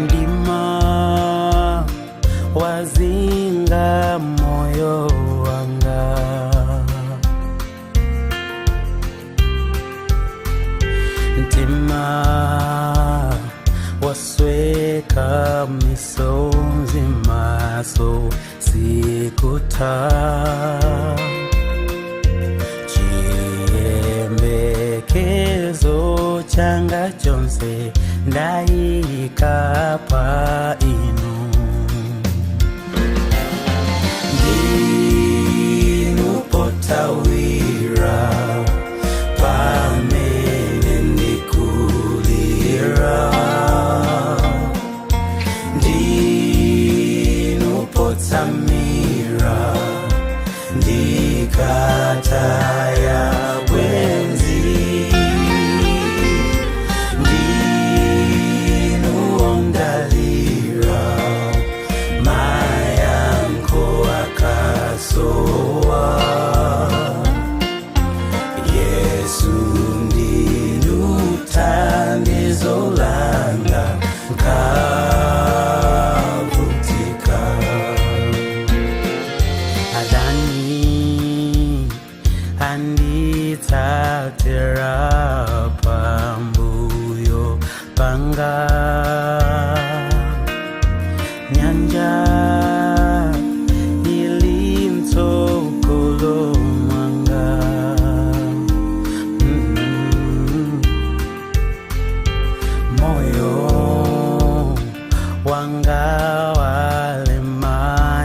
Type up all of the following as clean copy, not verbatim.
Mdima wazinga moyo wanga, mtima wasweka, misonzi maso sikuta, chiyembekezo changa chonse ndaika pa inu. Ndinu pothawira pamene ndikulira, ndinu potsamira ndikataya bwenzi, ndinu ondalira mayankho akasowa. Yesu ndinu thandizo langa nkavutika. Adani anditsatira pambuyo panga, nyanja ili mtsogolo mwanga. Moyo wanga walema,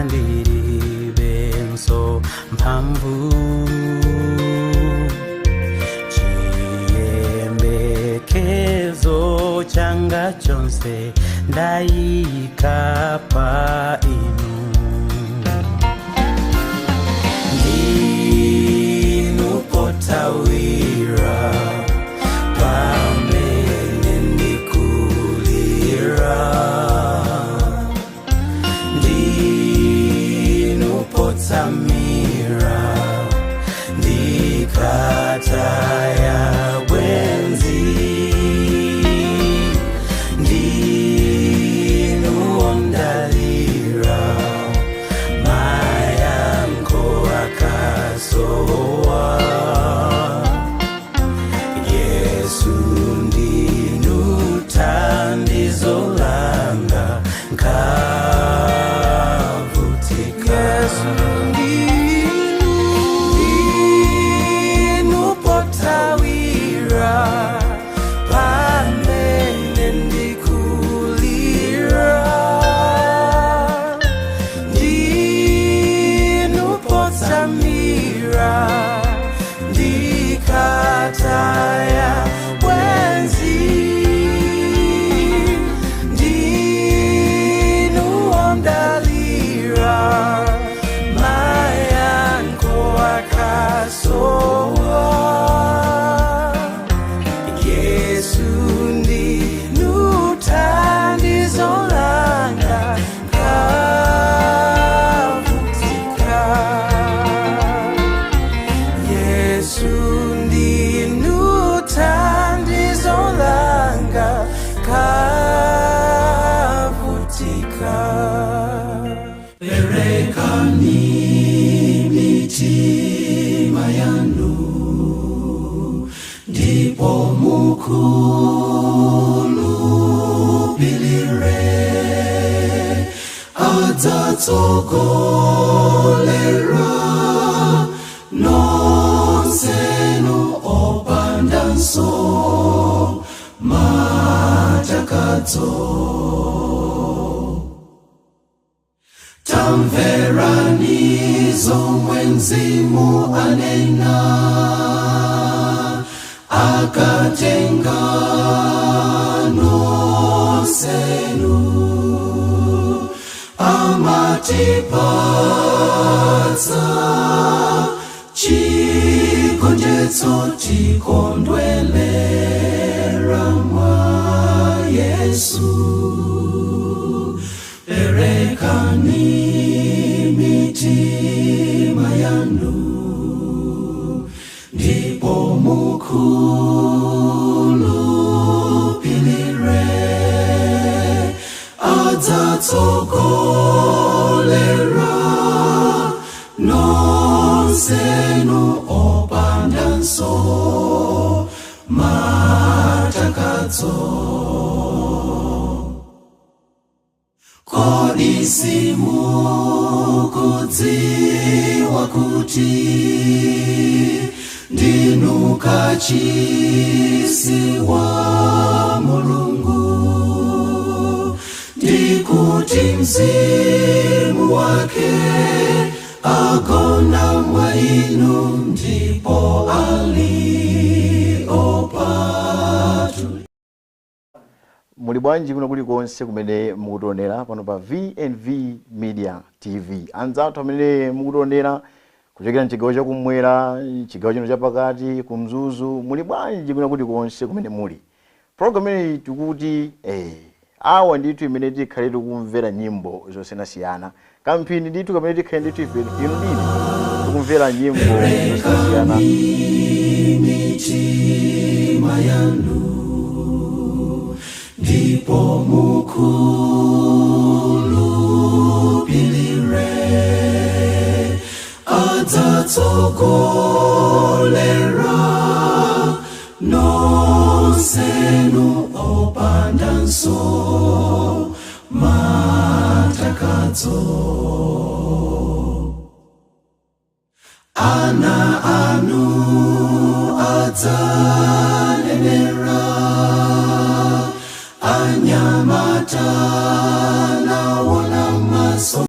ndilibenso mphamvu, chiyembekezo changa chonse ndaika pa inu. Ndinu pothawira pamene ndikulira, ndinu potsamira ndikataya bwenzi, ndinu ondalira mayankho akasowa. Yesu ndinu thandizo langa nkavutika. Yesu ndinu, ndinu pothawira pamene ndikulira, ndinu potsamira ndikataya bwenzi, ndinu ondalira mayankho akasowa. Yesu ndinu thandizo langa nkavutika. Yesu ndinu thandizo langa nkavutika. Perekani mitima yanu ndipo mukhulupirire, adzatsogolera nonsenu opandanso matakadzo. Tamverani zomwe mzimu anena, akatenga nonsenu amatipatsa chigonjetso tikondwelera mwa Yesu. Perekani mitima yanu ndipo mukhulupirire. Adzatsogolera nonsenu opandanso matakatso. Kodi simukudziwa kuti ndinu kachisi wa Mulungu, ndikuti Mzimu wake agona mwa inu, ndipo ali opatu? Muli bwanji kuno kulikonse kumene mukutionera pano pa VNV Media TV? Anzathu amene mukutionera kuchokera mchigawo chakumwera, chigawo chino chapakati, kumzuzu, muli bwanji kuno kulikonse kumene muli? Program imeneyi tikuti awa ndithu imene tikhale tikumvera nyimbo zosiyanasiyana, kamphindi ndithu kamene tikhale ndithu ife inu ndine tikumvera nyimbo zosiyanasiyana. Mitima yanu, ndipo mukhulupirire, adzatsogolera nonsenu opandanso matakatso. Ana anu adzanenera, anyamata nawona maso.